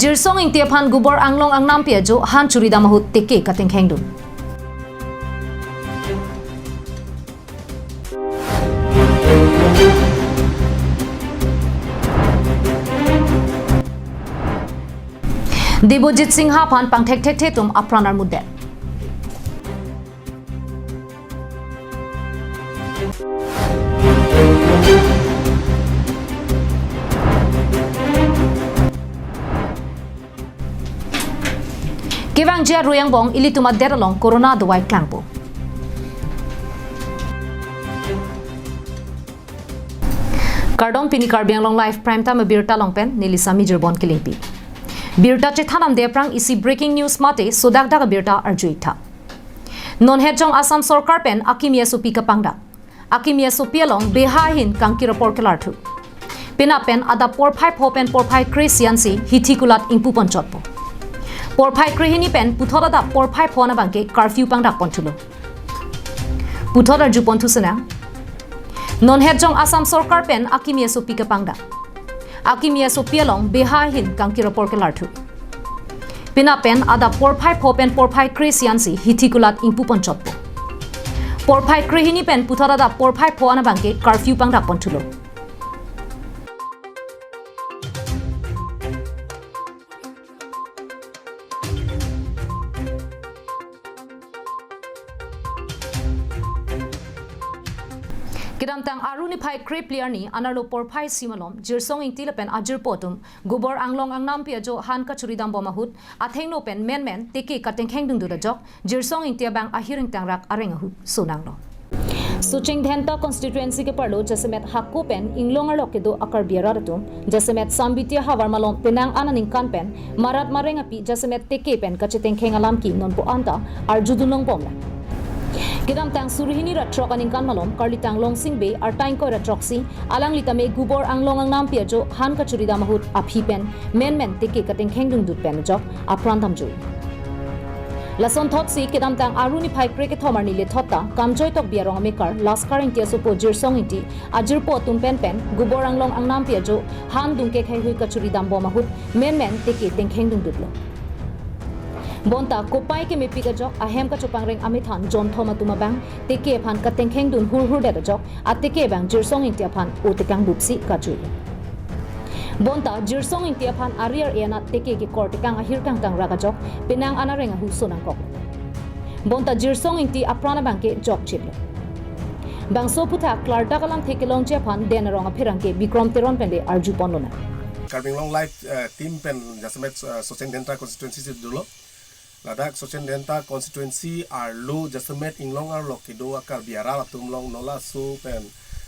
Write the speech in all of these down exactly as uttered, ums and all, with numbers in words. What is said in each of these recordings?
Jirsong Ingti aphan Gubor Anglong Angnampi ajo han churidam ahut teke katengkhengdun. Debojit Singha aphan pangthekthekthe atum apran armutdet. Kevangji arui angbong ilitum adet along corona dawai klangpo. Kardom, pini Karbi Anglong Live Prime Time abirta along pen neli Sami Jirbon Kilingpi. Birta chethan amde aphrang isi breaking news mate sodakdak abirta arju-ik tha. Non hetjong Assam sorkar pen akimi asopi kapangdak. Akimi asopi along beha ahin kangkir apor kelarthu. Penap pen adap porphai pho pen porphai kre-isi ansi hithi kulat ingpu ponchotpo. Porphai krehini pen puthot adap porphai pho an abangke curfew pangdak ponthulo. Puthot arju ponthu senang. Non hetjong Assam sorkar pen akimi asopi kapangdak. Akimi asopi along beha ahin kangkir apor kelarthu. Penap pen adap porphai pho pen porphai kre-isi ansi hithi kulat ingpu ponchotpo. Porphai krehini pen puthot adap porphai pho an abangke curfew pangdak ponthulo. Kedamtang Aru niphai krephli arni anerlo porphai isi malom Jirsong Ingti lapen ajirpo atum Gubor Anglong Angnampi ajo han kachuridambom ahut athengno pen menmen teke katengkhengdundut ajok Jirsong Ingti abang ahir ingtangrak areng ahut sonanglo. Socheng Dhenta constituency keparlo jasemet hako pen inglong arlo kedo a-Karbi arat atum jasemet Sambiti ahavar malom penang an aningkan pen marat mareng api jasemet teke pen kachetengkheng alam ke nonpu anta arjudun longbomlang. Kedamtang suri hini ra throk aningkan malom karlitang Longsing Bey arta ingkoi ra throksi alangli tame Gubor Anglong Angnampi ajo han kachuridam ahut aphi pen menmen teke katengkhengdundut pen ajok apran damjui. Lasonthotsi kedamtang Aru niphai krekethom arni lethot ta Kamjoi Tokbi arong amekar Laskar Ingti asopo Jirsong Ingti ajirpo atum pen pen Gubor Anglong Angnampi ajo han dungkek heihui kachuridambom ahut menmen teke tengkhengdundutlo. Bonta kopai kemepik ajok ahem kachopangreng amethan jonthom atum abang teke aphan katengkhengdun hurhurdet ajok ateke abang Jirsong Ingti aphan o tekang bupsi kajui. Bonta Jirsong Ingti aphan ari ar-e anat teke kekor tekang ahir kangtangrak ajok penang an areng ahut sonangkok. Bonta Jirsong Ingti apran abangke jokchitlo. Bangso aphuthak klardak alamthe kelongji aphan Den arong apherangke Bikrom Teron pen le arjuponlonang. Karbi Anglong Live, eh, team pen jasemet, eh, Socheng Dhenta constituency si dolo. Ladak Socheng Dhenta constituency arlo jasemet inglong arlo kedo a-Karbi arat atum along nolaso pen,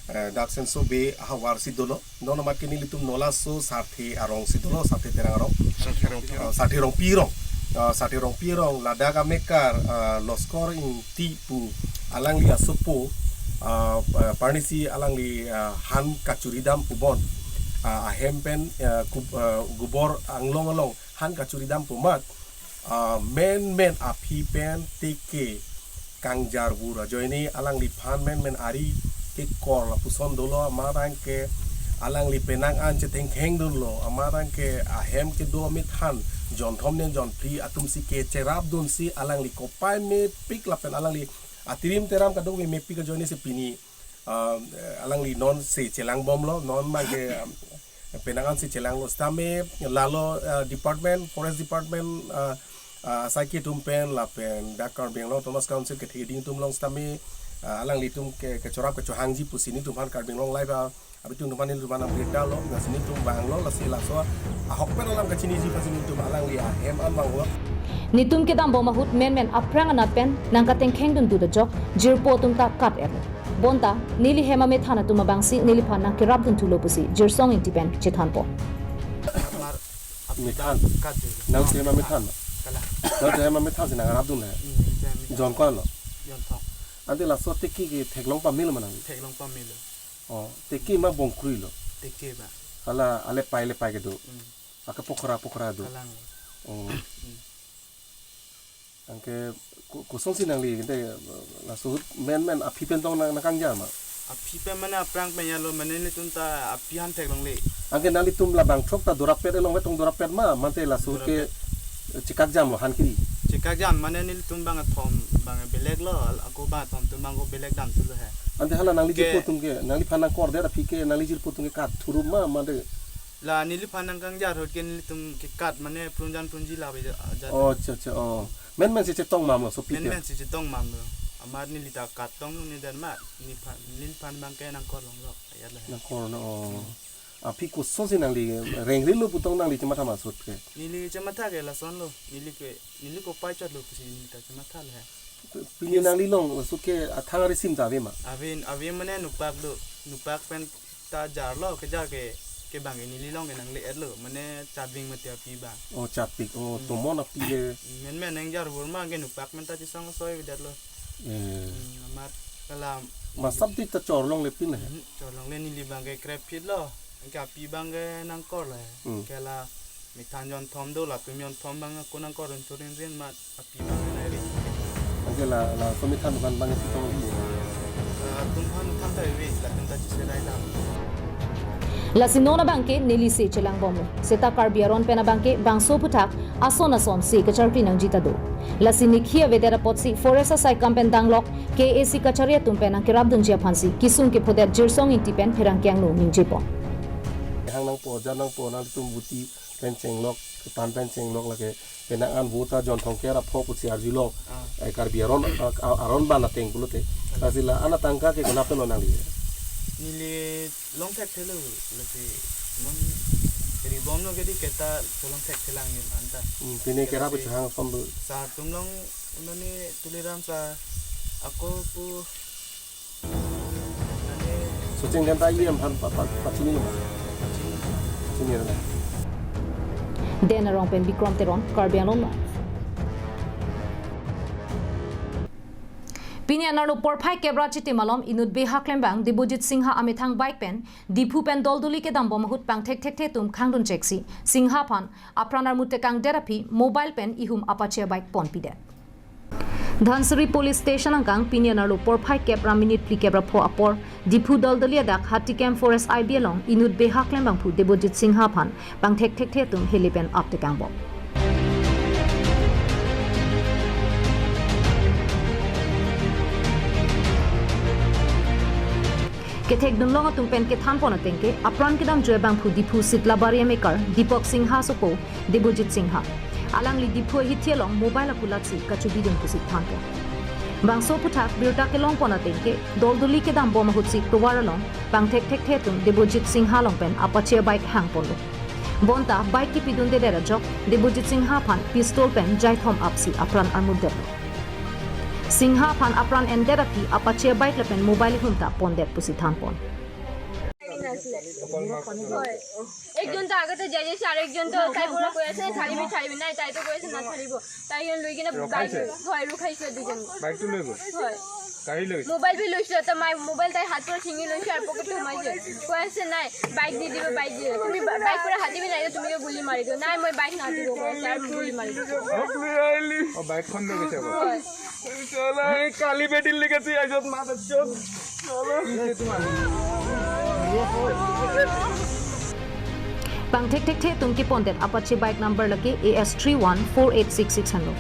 eh, dak Senso Bey ahavar si dolo. Non amat ke nelitum nolaso Sarthe arong si dolo, Sarthe Terang arong. Sarthe Rongpi arong. Eh, Sarthe Rongpi arong. Eh, Sarthe Rongpi arong ladak amekar, eh, Laskar Ingti pu alangli asopo, eh, eh, parnisi alangli, eh, han kachuridam pubon. Eh, ahem pen, eh, Gub-, eh, Gubor Anglong along han kachuridam pu amat, ah, menmen aphi pen teke kangjarvur ajoine alangliphan menmen ari kekor lapuson dolo amat abangke alangli penang an chetengkhengdunlo amat abangke ahem kedo amethan jonthom nen jonphli atum si kecherapdunsi alangli kopai mepik lapen alangli atirim teram kadokave mepik ajoine si pini, ah, alangli non si chelangbomlo, non abangke, ah, penang an si chelanglo sitame lalo, ah, department, forest department, ah, ah, asai ketum pen lapen dak Karbi Anglong Autonomous Council ketheding atum along sitame, ah, alanglitum ke, kechorap kechohangji pusi nelitum aphan Karbi Anglong Live, ah, abitung atum aphan nelitum aphan birta lo, lasi nelitum vanglo, lasi laso ahok pen alam kachiniji pusi nelitum alangli ahem an vanglo. Netum kedambom ahut menmen aphrang anat pen nangkatengkhengdundut ajok jirpo atum ta kat-etlo. Bonta neli hem amethan atum abangsi neliphan nangkerapdunthulo pusi Jirsong Ingti pen chethanpo. Amar Methan. Kat-e. Nangsi hem amethan. Kalang. Nangsi hem amethan si nangrapdun le. Hmm, nangsi hem amethan. Jon ko-an lo? Jon thok. Ante laso teke ke theklong pamelo ma nang? Theklong pamelo. Oh, teke ma bongkrui lo? Teke ba. Hala, ale pai le pai kedo. Hmm. Ake pokhara pokhara do. Kalang. Oh. Hmm. Anke ko-, kosonsi nangli kente laso ahut menmen aphi pen tong nang, nangkangjar ma? Aphi pen mane aphrang pen ya lo, mane nelitum ta aphi aphan theklongle. Anke nanglitum labang throk ta dorap pet, elong vetong dorap pet ma, mate laso ke Dorap pet. Chekak jam lo han kiri. Chekak jam mane nelitum bang athom bang beleg lo, ako bang athom atum bang ako beleg damthu lo he. Ante hala nangli Ke- jirpo atum ke, nangliphan nangkordet aphi ke, nangli jirpo atum ke kat thurum ma, mate. La neliphan nangkangjar ahut ke nelitum ke kat mane prunjan prunji la be ja. Oh, acha, acha, oh. Men men si chetong mam lo, sopi ke. Men men si chetong mam lo. Amat neli ta kat tong ne dan ma, neliphan, neliphan bang ke nangkorlong lo. Ayat lo he. Nangkor no, oh. Aphi kosonsi nangli rengri lo putong nangli chematha ma sut ke. Neli chematha ke lason lo. Neli ke, neli ko pai chot lo pusi neli ta chematha lo he. Pini nangli long sut ke athang ari sim ta ave ma. Ave, ave mane nupak lo. Nupak pen ta jar lo, kejar ke, ke bang ke neli long ke nangle-et lo. Mane chatbing mati aphi bang. Oh, chatpik. Oh, Hmm. tomon aphi ke. Men men nangjar bor ma ke nupak men ta chisong soi avedet lo. Eh. Hmm, amat kalam. Ma sab di ta chorlongle pin he. Hmm, chorlongle neli bang ke krep phit lo. Anke aphi bang ke nangkor le. Hmm. Ke la methan jonthom do, latum jonthom bang ako nangkor un churin rin mat aphi bang ke nai rin. Anke la, laso methan dukan bang ke si tong di. Ah, atum aphan than ta ave, latum ta chise dai dam. Lasi non abang ke neli si chelangbom lo. Seta Karbi aron pen abang ke bangso aphuthak ason ason si kacharkli nangji ta do. Lasi nikhi avedet apotsi forest asaikam pen danglok K A A C kachari atum pen nangkerapdunji aphansi kesung kephodet Jirsong Ingti pen pherangke angno ningjepon. Hang nangpo, jar nangpo, nangtum buti pen chenglok, kepan pen chenglok lake, penang an vote ajon thongker apho pusi arjulong. Ah. Eh, Karbi aron, a-, a-, aron ban ateng pulote. Lasi la an atangka ke konat pen lo nangli? Neli long thekthe lo, lasi non ribom lo ke di keta cholong thekthe lang yin anta. Hmm, pine kera Keta pu si chehang som bu. Sar atum long, unani Tuliram sar, ako pu Socheng dan ta iem aphan pa, pa, pachini ma. Chini na. Den Arong pen Bikram Teron, Karbi Anglong Live. Pini anerlo porphai kep ra chiti malom inut behak klembang Debojit Singha amethang bike pen Diphu pen doldoli kedambom ahut pangthek thekthe atum khangdun cheksi Singha aphan apran armu tekangdet aphi mobile pen ihum Apache bike ponpidet. Dhansiri Police Station angkang pini anerlo porphai kep ra minute phli kep ra pho apor Diphu doldoli adak Hatikem Forest I B along inut behak klembangphu Debojit Singha aphan pangthek thekthe atum heli pen aptekangbom. Kethekdunlong atum pen kethanpon atengke apran kedamjui abangphu Diphu Sitlabari amekar Deepak Singha asopo Debojit Singha. Alangli Diphu ahithi along mobile akulatsi kachubidun pusi thanpon. Bangso aphuthak birta kelongpon atengke doldoli kedambom ahutsi tovar along pangthek thekthe atum Debojit Singha along pen Apache bike hangponlo. Bonta bike kipidundedet ajok Debojit Singha aphan pistol pen jaithom apsi apran armutdetlo. Singha aphan apran endet aphi Apache bike lapen mobile ihum ta pondet pusi thanpon. হয়। একজন তো আগতে যাই যাইছে, আরেকজন তো তাই পুৰা কৈ আছে, "ঢালিবি, ঢালিবি।" নাই, তাই তো কৈ আছে, "নাঢালিব।" তাই লৈ কিনে বাইক, ৰখাইছে? হয়, ৰখাইছে দুজন। বাইকটো লৈ গ'ল? হয়। গাড়ী লৈ? মোবাইল বি লৈছিলে, তো মাই মোবাইল তাই হাত পৰা ছিঙি লৈছে আৰু পকেটটো সোমাইছে। কৈ আছে, "নাই, বাইক নিদিব, বাইক দিয়ে। তুমি বা-, বাইক পৰা হাতিবি নাই, তুমি গুলি মাৰি দিওঁ।" "নাই, মই বাইক নাহাতিব," কৈ আছে আৰু গুলি মাৰি দিওঁ। অ, বাইকখন লৈ গৈছে আকৌ? হয়। চালা, এই কালি বেটিৰ লৈকে তুই আইজত মাত আছ। Pangthek thekthe atum kepondet Apache bike number lake A S three one four eight six six henlo.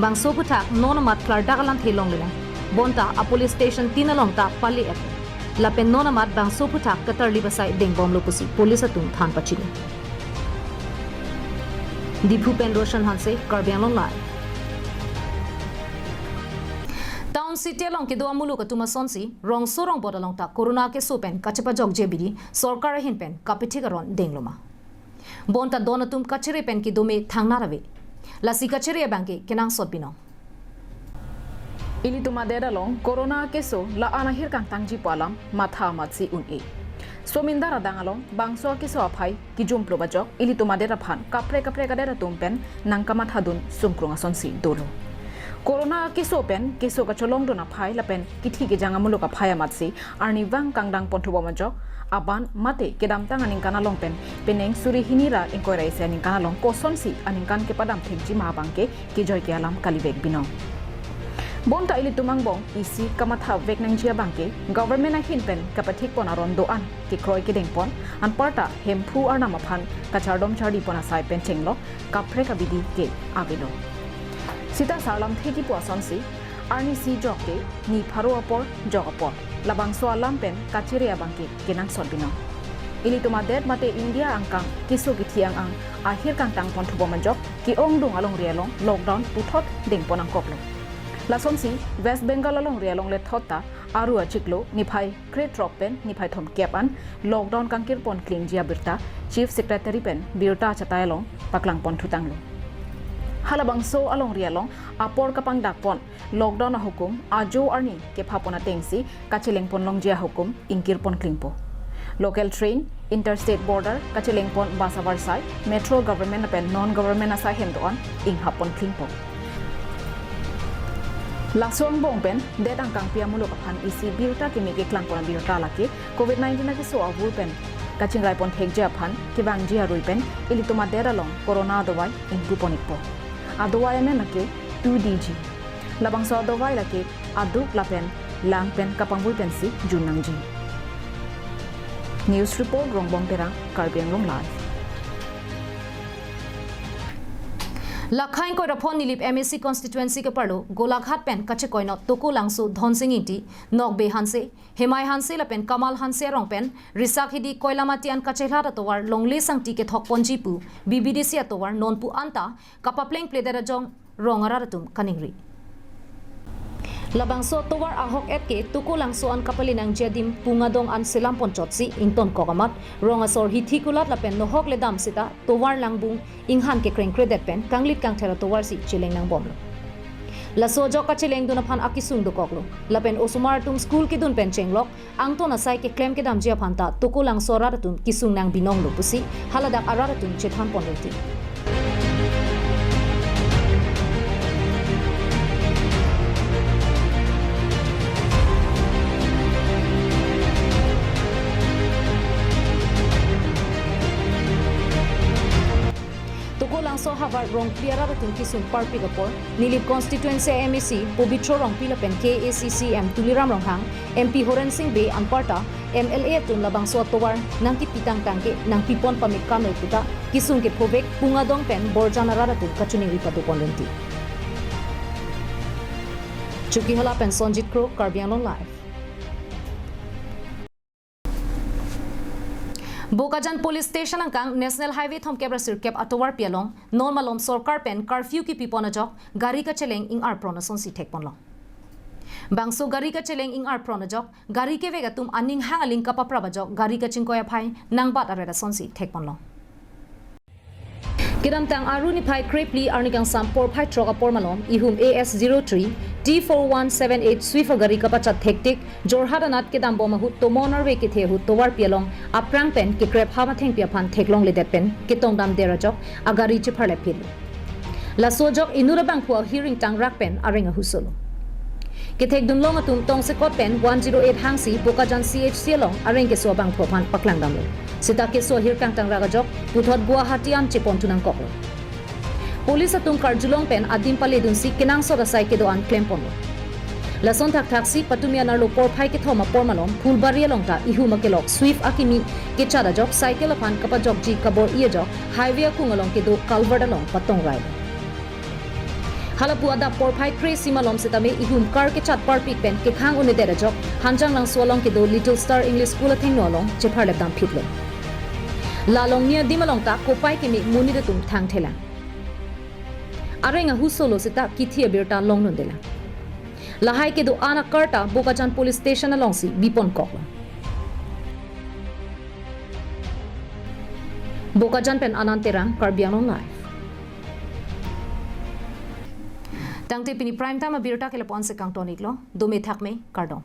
Bangso aphuthak non amat klardak alamthe longlelang. Bonta a police station tin along ta pali-et. Lapen non amat bangso aphuthak katarli basai dengbomlo pusi police atum than pachini. Diphu pen Roshan Hanse, Karbi Anglong Live. Town city along kedo amuluk atum asonsi rongso rongbot along ta corona keso pen kachepajokji abidi sorkar ahin pen kapithik aron dengloma. Bonta don atum kachere pen kedome thangnat ave. Lasi kachere abangke kenangsot binong. Ilitum adet along corona keso la-an ahirkang tangji pu alam matha amatsi un-e. Somindar adang along bangso akeso aphai kijumplop ajok ilitum adet aphan kaprek kaprek adet atum pen nangkamathadun sungkrung asonsi dolo. Corona keso pen keso kacholongdun aphai lapen kithi kejang amuluk aphai amatsi arnivang kangdang ponthubom ajok aban mate kedamtang aningkan along pen penang suri hini ra ingkoi ra isi aningkan along kosonsi aningkan kepadam thekji ma abangke kejoi ke alam kalivek binong. Bonta ilitum angbong isi kamatha vek nangji abangke, government ahin pen kapathik pon aron do-an kekroi kedeng pon, anparta Hemphu arnam aphan kachardom chardi pon asai pen chenglok kaprek abidi ke avelo. Sita sarlamthe kipu asonsi, arnisi jok ke ni pharo apor jok apor, labangso alam pen kachere abangke kenangsot binong. Ilitum adet mate India angkang keso kithi ang-ang ahir kangtang pon thubom ajok, ke-ongdung alongri along lockdown puthot deng pon nangkoklo. Lasonsi West Bengal alongri along le thot ta aru achiklo niphai krethrok pen niphai thomkep an lockdown kangkir pon klingji abirta Chief Secretary pen birta achatai along paklang pon thutanglo. Halabangso alongri along apor kapangdak pon lockdown ahukum ajo arni kepha pon atengsi kacheleng pon longji ahukum ingkir pon klingpo. Local train, interstate border kacheleng pon bus avarsai, metro government lapen non government asai hem do-an inghap pon klingpo. Laso angbong pen det angkangpi amuluk aphan isi birta kimi keklang pon abirta lake, covid nineteen akeso avur pen kachingrai pon thekji aphan kevangji arui pen ilitum adet along corona adovai ingpu pon ikpo. Adovai amen lake two D G. Labangso adovai lake aduk lapen lang pen kapangvui pensi jun nangji. News report, Rongbong Terang, Karbi Anglong Live. Lakha ingkoi ra phongo Nilip M A C constituency keparlo Golaghat pen kachekoinot Tokolangso Dhonsing Ingti, Nokbe Hanse, Hemai Hanse lapen Kamal Hanse arong pen risak hidi koilamati an kachehlat atovar longle sangti kethok ponji pu B B D C atovar nonpu anta kapapleng pledet ajong rong arat atum kaningri. Labangso atovar ahok et ke Tokolangso an kapale nangji adim Pungadong an selam ponchotsi ingtonkok amat rong asor hithi kulat lapen nohok ledam seta tovar langbung inghan kekrengkredet pen kanglit kangther atovarsi cheleng nangbomlo. Laso ajok kachelengdun aphan akesung dokoklo. Lapen osomar atum school kedun pen chenglok angton asai keklem kedamji aphan ta Tokolangso arat atum kesung nangbinonglo pusi haladak arat atum chethan pon reti. Tokolangso ahavar rongpli arat atum kesung parpik apor, Nilip constituency M A C Pobitro Rongpi lapen K A A C C M Tuliram Ronghang, M P Horen Sing Bey anparta M L A atum labangso atovar nangkipitang tangke nangpipon pamit kanoi puta kesung kephovek Pungadong pen Borjan arat atum kachiningri pado pon renti. Chokihola pen Sonjit Kro, Karbi Anglong Live. Bokajan Police Station angkang National Highway thomkep ra sirkep atovarpi along non malom sorkar pen curfew kipipon ajok gari kacheleng ing-arpron asonsi thekponlong. Bangso gari kacheleng ing-arpron ajok gari kevek atum aning hang aling kapaprap ajok gari kachingkoi aphai nangbat aret asonsi thekponlong. Kedamtang aru niphai krepli arni kangsam porphai throk apor malom ihum A S zero three T four one seven eight Swift agari kapachat thektik Jorhat anat kedambom ahut tomon arve kethe ahut tovarpi along aphrang pen kekrep ham athengpi aphan theklongledet pen ketongdam der ajok agari chepharlep phitlo. Laso ajok inut abangphu ahir ingtangrak pen areng ahusolo. Kethekdunlong atum tongsekot pen one zero eight hangsi Bokajan C H C along areng keso abangphu aphan paklangdamlo. Seta keso ahir kangtangrak ajok puthot Guwahati an cheponthu nangkoklo. Police atum karjulong pen adim paledunsi kenangsot asai kedo-an klemponlo. Lason thakthaksi patumi anerlo porphai kethom apor malom Phulbari along ta ihum akelok Swift akimi kechat ajok cycle aphan kapajokji kabor-i ajok highway akung along kedo culvert along patongrai. Halapu adap porphai kre-isi malom setame ihum car kechat parpik pen kekhang un-edet ajok Hanjanglangso along kedo Little Star English School athengno along chepharlepdam phitlo. La longni adim along ta kopai keme monit atum thangthelang. Areng ahusolo seta kithi abirta longnundelang. Lahai kedo-an a-car ta Bokajan Police Station alongsi biponkoklo. Bokajan pen Anand Terang, Karbi Anglong Live. Tangte pini prime time abirta ke lapu-ansi kangton-iklo, dome thakme, kardom.